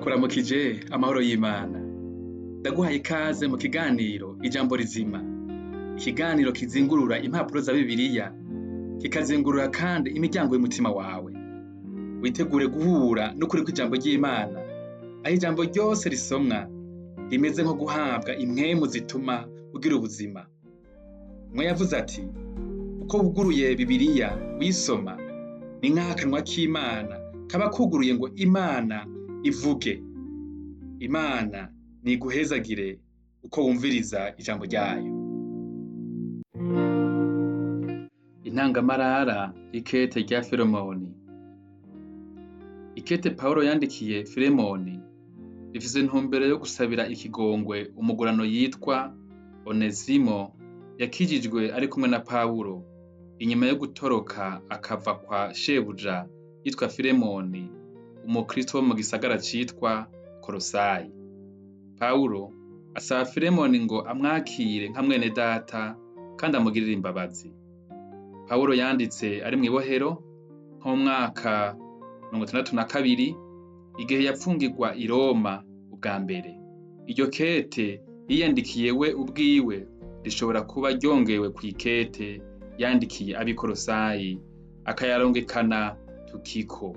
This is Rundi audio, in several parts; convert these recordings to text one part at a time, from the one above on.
Ndakuramukije amahoro y'Imana. Ndaguhaye ikaze mu kiganiro Ijambo Rizima. Ikiganiro kizingurura impapuro za Bibiliya, kikazingurura kandi imiryango y'umutima wawe. Witegure guhura n'ukuri kw'ijambo ry'Imana, aho ijambo ryose risomwa rimeze nko guhabwa impwemu zituma ugira ubuzima. Umwe yavuze ati: "Uko wuguruye Bibiliya uyisoma, ni nk'aho akanwa k'Imana kaba kuguruye ngo Imana ivuge." Imana niguhezagire uko wumviriza ijambo ryayo. Intangamarara y'ikete rya Filemoni. Ikete Pawulo yandikiye Filemoni rifise intumbero yo gusabira ikigongwe umugurano yitwa Onesimo yakijijwe ari kumwe na Pawulo inyuma yo gutoroka akava kwa shebuja yitwa Filemoni, umukristo wo mu gisagara citwa Kolosayi. Pawulo asaba Filemoni ngo amwakire nka mwene data kandi amugirire imbabazi. Pawulo yanditse ari mw'ibohero nko mu mwaka 62 igihe yapfungirwa i Roma ubwa mbere. Iryo kete yiyandikiye we ubwiwe rishobora kuba ryongewe kw'ikete yandikiye ab'i Kolosayi akayarungikana Tukiko.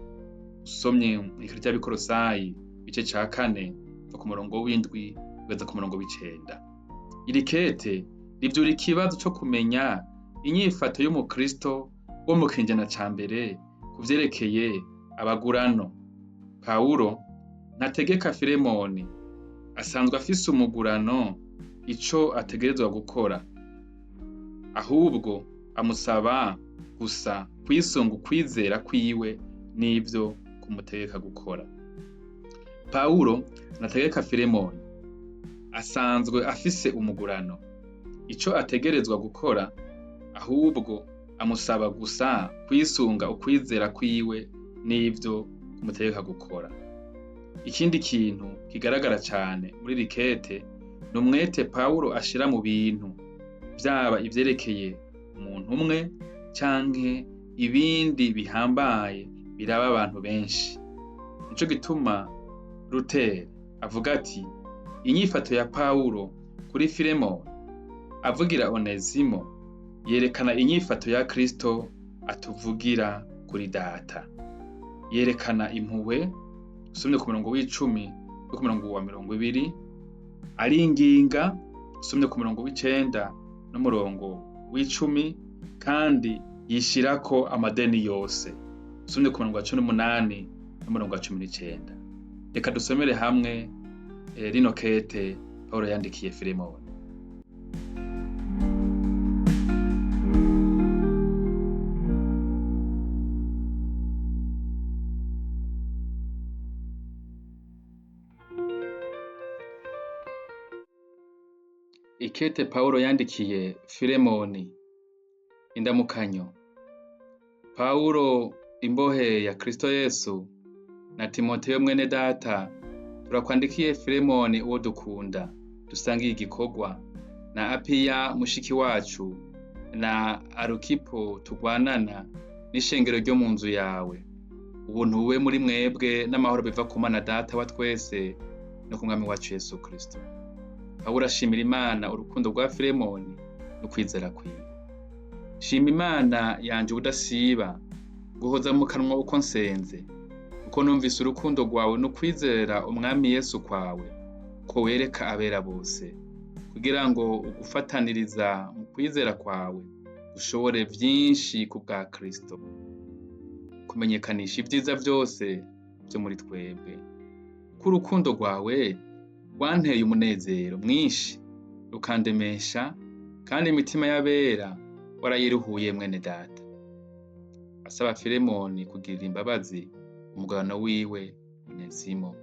Usomye mw'ikete ry'ab'i Kolosayi igice ca 4 kuva ku murongo w'7 kugeza ku murongo w'9. Iri kete rivyura ikibazo co kumenya inyifato y'umukristo wo mu kinjana ca mbere ku vyerekeye abagurano. Pawulo ntategeka Filemoni, asanzwe afise umugurano ico ategerezwa gukora, ahubwo amusaba gusa kwisunga ukwizera kwiwe n'ivyo kumutegeka gukora. Pawulo ntategeka Filemoni, asanzwe afise umugurano, ico ategerezwa gukora, ahubwo amusaba gusa kwisunga ukwizera kwiwe n'ivyo kumutegeka gukora. Ikindi kintu kigaragara cane muri iri kete ni umwete Pawulo ashira mu bintu, vyaba ivyerekeye umuntu umwe canke ibindi bihambaye biraba abantu benshi. Nico gituma Luther avuga ati: "Inyifato ya Pawulo kuri Filemoni avugira Onesimo yerekana inyifato ya Kristo atuvugira kuri Data." Yerekana impuhwe, usomye ku murongo w'10 no ku murongo wa 20, aringinga, usomye ku murongo w'9 n'umurongo w'10, kandi yishirako amadeni yose, usomye ku murongo wa 18 n'umurongo wa 19. Reka dusomere hamwe rino kete Pawulo yandikiye Filemoni. Ikete Pawulo yandikiye Filemoni. Indamukanyo. Pawulo imbohe ya Kristo Yesu na Timoteyo mwene data, turakwandikiye Filemoni uwo dukunda dusangiye igikorwa, na Apiya mushiki wacu, na Arukipo tugwanana, n'ishengero ryo mu nzu yawe. Ubuntu bube muri mwebwe n'amahoro biva ku Mana Data wa twese no ku Mwami wacu Yesu Kristo. Pawulo ashimira Imana urukundo rwa Filemoni n'ukwizera kwiwe. Shima Imana yanje ubudasiba, guhoza mu kanwa uko nsenze, kuko numvise urukundo rwawe n'ukwizera Umwami Yesu kwawe, ko wereka abera bose, kugira ngo ugufataniriza mu kwizera kwawe ushobore vyinshi ku bwa Kristo, kumenyekanisha ivyiza vyose vyo muri twebwe. Kuko urukundo rwawe rwanteye umunezero mwinshi, rukandemesha, kandi imitima y'abera warayiruhuye mwene data. Asaba Filemoni kugirira imbabazi umugabano wiwe Onesimo.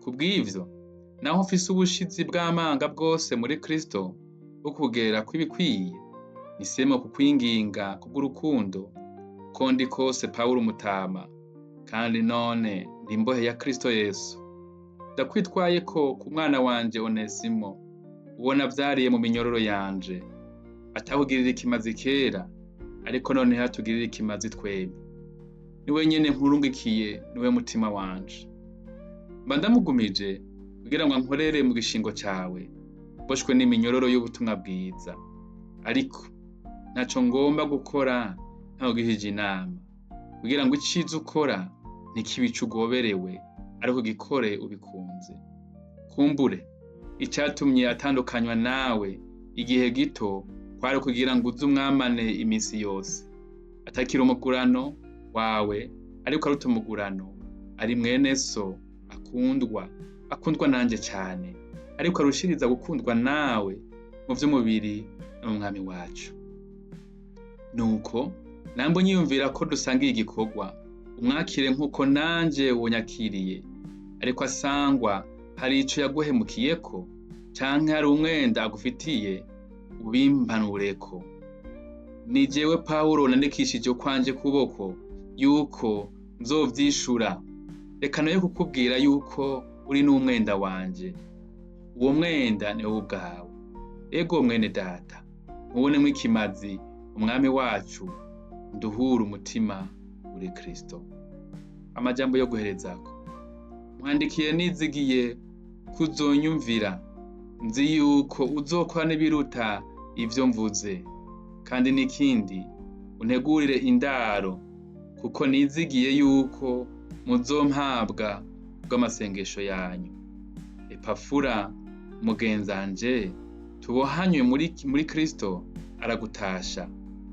Kubw'ivyo, naho mfise ubushizi bw'amanga bwose muri Kristo bwo kugera kw'ibikwiye, nisemo kukwinginga kubw'urukundo, ko ndi kose Pawulo umutama, kandi none ndi imbohe ya Kristo Yesu. Ndakwitwayeko ku mwana wanje Onesimo, uwo navyariye mu minyororo yanje, atawugirira ikimazi kera, ariko noneho atugirira ikimazi twebwe. Niwe nyene nkurungikiye, niwe mutima wanje. Mba ndamugumije kugira ngo ankorere mu gishingo cawe, mboshwe n'iminyururu y'ubutumwa bwiza. Ariko ntaco ngomba gukora ntawugishije inama, kugira ngo iciza ukora ntikibe ico ugoberewe, ariko ugikore ubikunze. Kumbure icatumye atandukanywa nawe igihe gito kwari ukugira ngo uze umwamane imisi yose, atakiri umugurano wawe, ariko aruta umugurano, ari mwene so akundwa, akundwa nanje cane, ariko arushiriza gukundwa nawe mu vy'umubiri no mu Mwami wacu. Nuko nambe unyiyumvira ko dusangiye igikorwa, umwakire nk'uko nanje wonyakiriye. Ariko asangwa hari ico yaguhemukiyeko, canke hari umwenda agufitiye, ubimpanureko. Ni jewe Pawulo nandikishije ukwanje kuboko yuko nzovyishura. Reka noye kukubwira yuko uri n'umwenda wanje. Uwo mwenda ni wowe ubwawe. Ego mwene data, nkubonemo ikimazi Umwami wacu, nduhure umutima uri Kristo. Amajambo yo guherezako. Nkwandikiye nizigiye kuzonyumvira, nzi yuko uzokora n'ibiruta ivyo mvuze. Kandi n'ikindi, untegurire indaro, kuko nizigiye yuko muzompabwa kubw'amasengesho yanyu. Epafura mugenzanje tubohanywe muri Kristo aragutasha,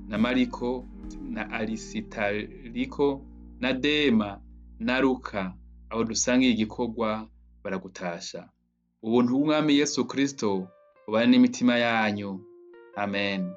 na Mariko na Arisitariko na Dema na Luka abo dusangiye igikorwa baragutasha. Ubuntu bw'Umwami Yesu Kristo bubane n'imitima yanyu. Amen.